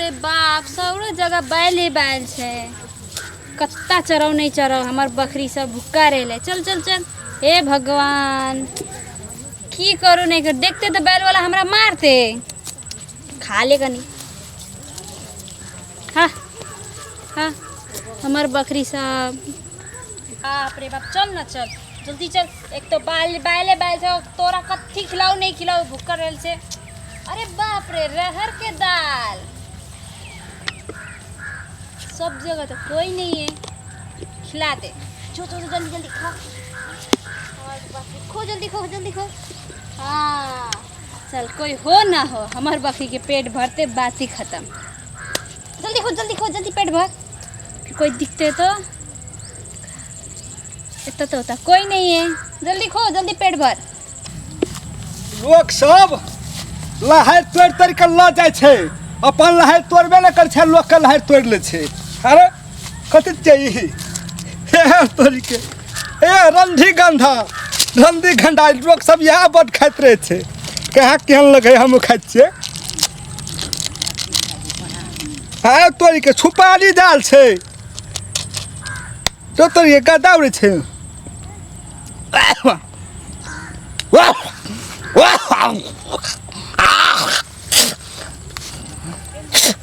रे बाप, सौरो जगह बैल ही बैल छै। कत्ता चरौ नहीं चरौ, हमर बकरी सब भुक्का रहले। चल चल चल। हे भगवान, की करू नहीं करू, देखते तो बैल वाला हमरा मारते। खा ले कनी। हाँ हाँ, हमर बकरी सब, बाप रे बाप। चल ना, चल जल्दी चल। एक तो बाल बैले बैल छौ, तोरा कथी खिलाऊ नहीं खिलाऊ, भुक्का रहल छै। अरे बाप रे, रहर के दाल सब जगह तो कोई नहीं है, खिला दे। चो चो जल्दी जल्दी खा। और बाप रे, खो जल्दी, खो जल्दी खो। हाँ चल, कोई हो ना हो, हमार बकरी के पेट भरते बात ही खत्म। जल्दी खो जल्दी खो जल्दी पेट भर। फिर कोई दिखते तो इतना तो होता कोई नहीं है। जल्दी खो जल्दी पेट भर। लोक सब लहरि तोड़ि तोड़ि कऽ लऽ जाइ छै, अपन लहरि तोड़बे नहि करै छै, लोकके लहरि तोड़ि लै छै। अरे कथी छै ई? हे तोड़ि के, ए रंधी गंधा, रंधी गंधा। लोक सब इएह बड खाइत रहै छै। कहाँ केहन लगै, हमहूँ खाइत छियै। हँ, तोड़ि के सुपारी दाल छै तो तोड़ि के गदा उड़ै छै।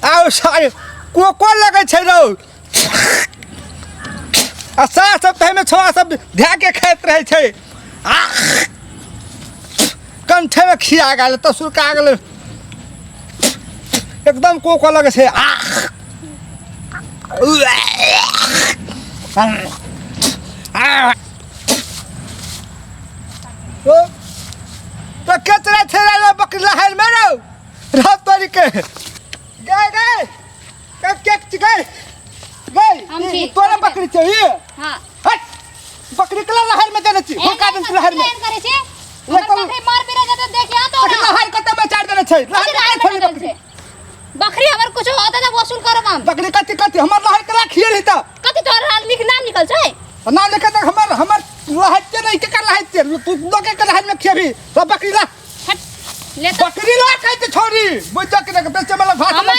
आउ सारे कोको लगै छै रौ। आ सास सब तऽ छोड़ा सब धए के खाइत रहै छै। आ कंठेमे खिया गेल तऽ सुरका गेल एकदम। कोको लगै छै। आ ओ तो केचरा छेड़ा रे बकरी लहर में रहो रहो तोरी के गए गए के के गए गए। हम छी। तोरा बकरी चाहिए? हाँ। हट, बकरी के लहर में देने छी, हुनका देने छी लहर में। एहन करै छै? हमर बकरी मार बिरा जेतै, देखिया तो। तखन लहर कतऽ बचा देने छै? लहर कथी में लहर छोड़ी में बकरी छै? बकरी हमर कुछो होता तऽ वसूल करब हम। बकरी कथी कथी हमर लहर के खियल ही तऽ। कथी तोहर हाल लिख नाम निकल छै? ना लिखे तक हमर हमर लहर के नहीं के कर लहर के तू लोके के लहर में खेबी तो बकरी ला। हट ले तो। बकरी ला कहै छै छोरी, बुझ के देख बेचे वाला भात हमर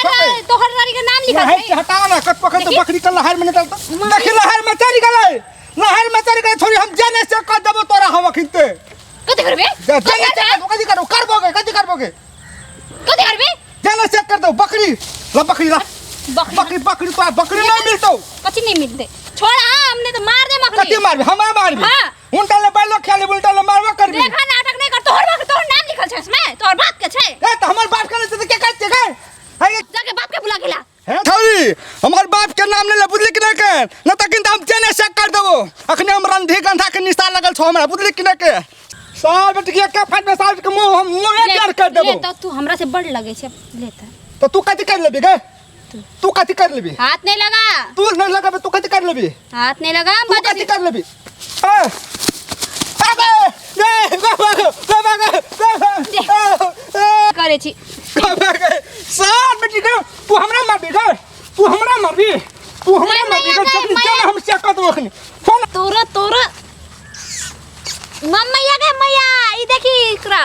तोहर रानी के नाम लिखल लहर छै। के हटाओ ना, कत पकड़ तो। देखी। बकरी के लहर में निकल तो देखी, लहर में चली गेलै, लहर में चली गेलै। छोरी, हम जाने से कह देबो तोरा हम अखिनते। कथी करबे? जाने से कर, कथी करू करबोगे, कथी करबोगे? कथी करबे? जाने से कर दो। बकरी ला, बकरी ला। बकरी? बकरी, बकरी तो बकरी नहीं मिलतो। कथी नहीं मिलते? छोड़। हाँ, हमने तो मार दे मखनी। कथी मारबी? हमरा मारबी? हाँ। उनटा ले बैलो खेली, उल्टा ले मारबो करबी। देखा, नाटक नहीं कर। तोहर बाप, तोहर नाम लिखल छै इसमें, तोहर बाप के छै। ए त हमर बाप के नहीं छै त के करते गए है? जाके बाप के बुला गेला। हे छौरी, हमर बाप के नाम ले ले, बुझली कि नहीं के? न त किन हम जेने से कर देबो अखने। हम रंधी गंधा के निशा लगल छौ हमरा, बुझली कि नहीं के? साल बेटी के एक फाट में साल के मुंह हम मुंह ले प्यार कर देबो। ले तो, तू हमरा से बड़ लगे छै, ले तो। तो तू कथी कर लेबी गे? तू कथी कर लेबी? हाथ नहीं लगा। तू नहीं लगाबे, तू कथी कर लेबी? हाथ नहीं लगा। तू कथी कर लेबी? ए अबे ए बाबा बाबा बाबा करे छी। साल बेटी के, तू हमरा मारबी गे? तू हमरा मारबी? तू हमरा नहीं, मारबी गे? नहीं, चकनी नहीं। चल, हम चेक कर देबो अखनी फोन। तोरा तोरा मैया गे मैया, ई देखी एकरा।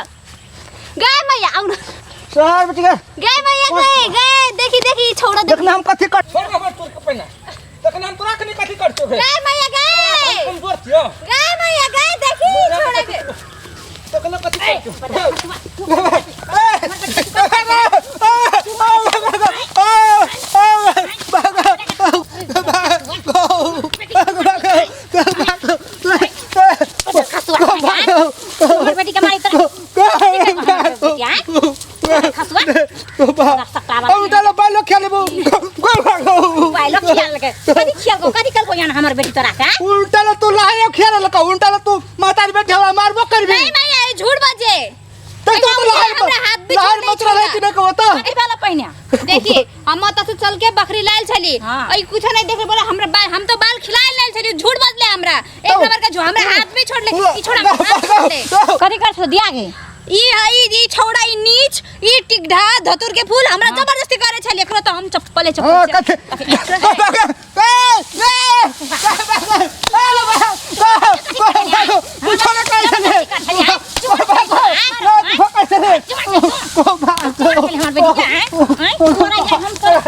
गए मैया, आउ न। साल बेटी के। गए मैया, गए गए, देखी देखी छोड़ा देख। देखना हम कथी कर, छोड़ हमर तोर के पहिने, देखना हम तोरा कनी कथी कर छौ। गए मैया गए। कमजोर छियो। गए मैया गए, देखी छोड़ा के। देखना कथी कर छौ। तोहर बेटी के मारी तोरा। खसुआ बाइलो खियाल के कथी खियाल को, कथी कल को यहाँ हमर बेटी तोरा का? उल्टा ले तू लाहे खेल लका, उल्टा ले तू माता बेटी हमरा मारबो करबी। नहीं मैया, ई झूठ बजे। तो तो लाहे हमरा हाथ भी लाहे छोड़ नहीं मत रहे कि नहीं कहता। अरे वाला पहिने देखिए, हम ओतऽ से चल के बकरी लायल छली। हाँ। ई कुछो नहीं देखे, बोला हमरा बाल, हम तो बाल खिलाए लायल छली। झूठ बजले हमरा एक तो- नंबर का झूठ। हमरा हाथ भी छोड़ ले ई, छोड़ हमरा हाथ छोड़ ले। कथी कर छो दिया गे? ई हई ई छौड़ा, ई नीच, ई टिकढा धतुर के फूल हमरा जबरदस्ती करे छली। एकरो तो हम चप्पले चप्पल हाँ, से- कथी? हमर बेटी के, आँय? तोरा के हम तोरा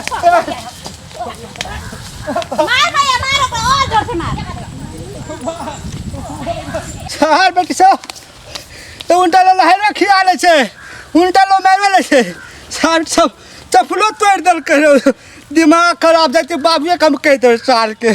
शहर बेटी सब तऽ उल्टा लो लहरो खिया लै छै, उल्टा लो मारि लै छै। सार सब चप्पलो तोड़ि देलकै रौ। दिमाग खराब जाइ छै। बाबुए कम कहि देबै सारके।